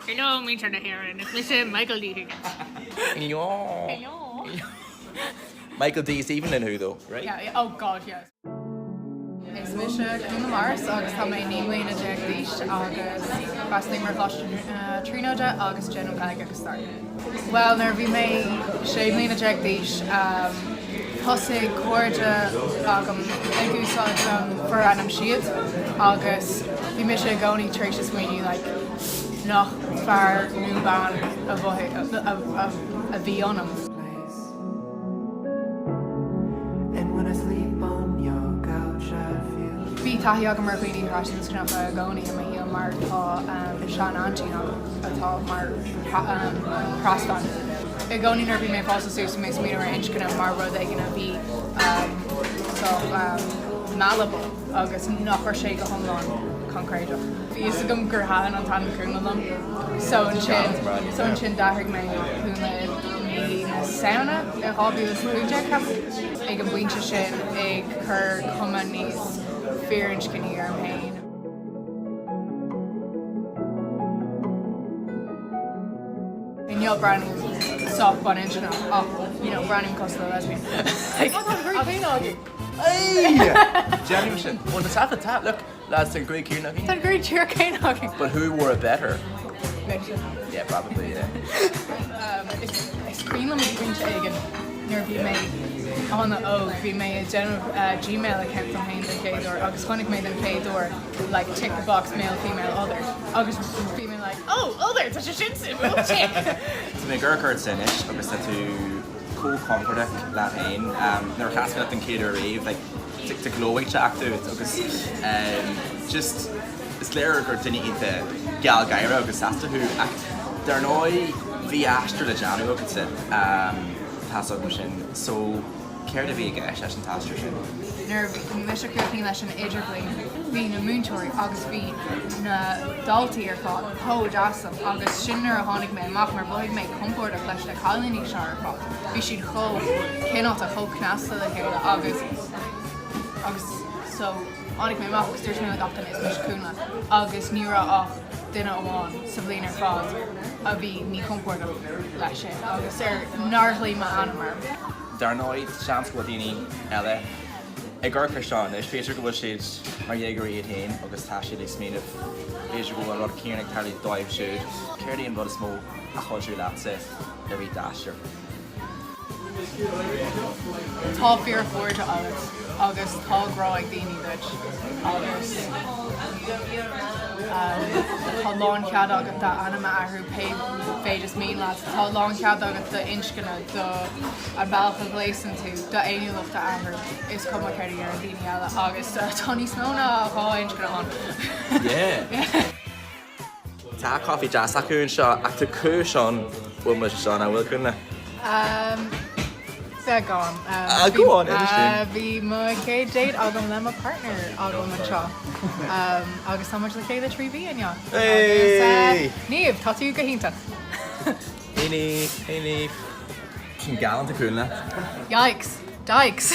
Hello muintir na hÉireann, is mise Michael D Higgins. Hello. Hello. Michael D is aoibhinn linn thú though, right? Yeah, yeah, oh God, yes. Is mise Cúnla Morris agus tá mé 19 mbliana d'aois agus freastalaím ar Choláiste na Tríonóide agus déanaim Gaeilge agus Stair. Bhuel, nuair a bhí mé 16 mbliana d'aois, thosaigh cairde agam ag úsáid an forainm siad agus bhí mise i gcónaí tar éis a smaoineamh like nach fear nó bean a mhothaigh, a bhí ionam. Bhí taithí agam ar dhaoine trasinscneacha i gcónaí i mo shaol mar tá sean-aintín agam atá mar thrasbhean. I gcónaí nuair a bhí mé ag fás suas bhí mé ag smaoineamh ar inscne mar rud éigin a bhí sách malleable agus nach raibh sé go hiomlán coincréideach. Bhí fhios agam gur thaitin an t-ainm Cúnla liom so ansin so ansin d'athraigh mé go Cúnla i mí na Samhna i 2015 ceapaim. Ag an bpointe sin ag cur cuma níos firinscní orm féin. Inniu breathnaím sách baininscneach ach you know breathnaím cosúil le lesbian. Like, tá an ghruaig chéanna againn. Déanaim sin. Well, tá taifead, tá, look. Lads, tá an ghruaig chéanna againn. Tá an ghruaig díreach céanna againn. But who wore it better? Mise. Yeah, probably, yeah. Is cuimhin liom ag pointe éigin nuair a bhí mé an-óg, bhí mé ag déanamh Gmail account dom féin den chéad uair agus chonaic mé den chéad uair like tick the box male, female, other agus bhí mé like oh, other, tá sé sin suimiúil, tick! Tá mé ag amharc ortsa anois agus tá tú chomh compordach leat féin. Nuair a chas mé leat den chéad uair riamh, like, Tá glow ag teacht uait agus just is léir gur duine iontach gealgháireach agus sásta thú ach dar ndóigh bhí aistear le déanamh agatsa, tá's agam sin, so céard a bhí i gceist leis an t-aistear sin? Nuair a bhí mise ag críochnú leis an idirbhliain bhí na múinteoirí agus bhí na daltaí ar fad chomh deas liom agus sin nuair a tháinig mé amach mar mhothaigh mé compordach leis na cailíní seo ar fad. Bhí siad chomh cineálta, chomh cneasta le chéile agus agus so tháinig mé amach agus dúirt mé le gach duine is mise Cúnla agus ní raibh ach duine amháin sa bhliain ar fad a bhí míchompordach leis sin agus ar nár ghlaoigh m'ainm orm. Dar ndóigh, seans go bhfuil daoine eile ag amharc ar seo anois, b'fhéidir go bhfuil siad mar dhéagóirí iad féin agus tá siad ag smaoineamh b'fhéidir go bhfuil an rud céanna ag tarlú dóibh siúd. Céard é an rud is mó a chuidigh leatsa i rith d'aistir? Tá fíorchairde agat agus tá grá ag daoine duit agus tá lánchead agat d'ainm a athrú pé mhéid is mian leat. Tá lánchead agat d'inscne, do an bealach a ghléasann tú, d'fhéiniúlacht a athrú, is cuma céard a deireann daoine eile agus tá níos mó ná 2 inscne ann. Yeah. Tá caife deas acu anseo ach tá cúis ann bhfuil muid anseo, nach bhfuil, Cúnla? Beagán. Ah, go on, inis dúinn. Bhí mo chéad date agam le mo partner agam anseo agus tá muid le chéile 3 mhí inniu. Hey! Agus Niamh, tá tú go hiontach. Hey Niamh, hey Niamh. Sin galánta, Cúnla. Yikes! Dykes!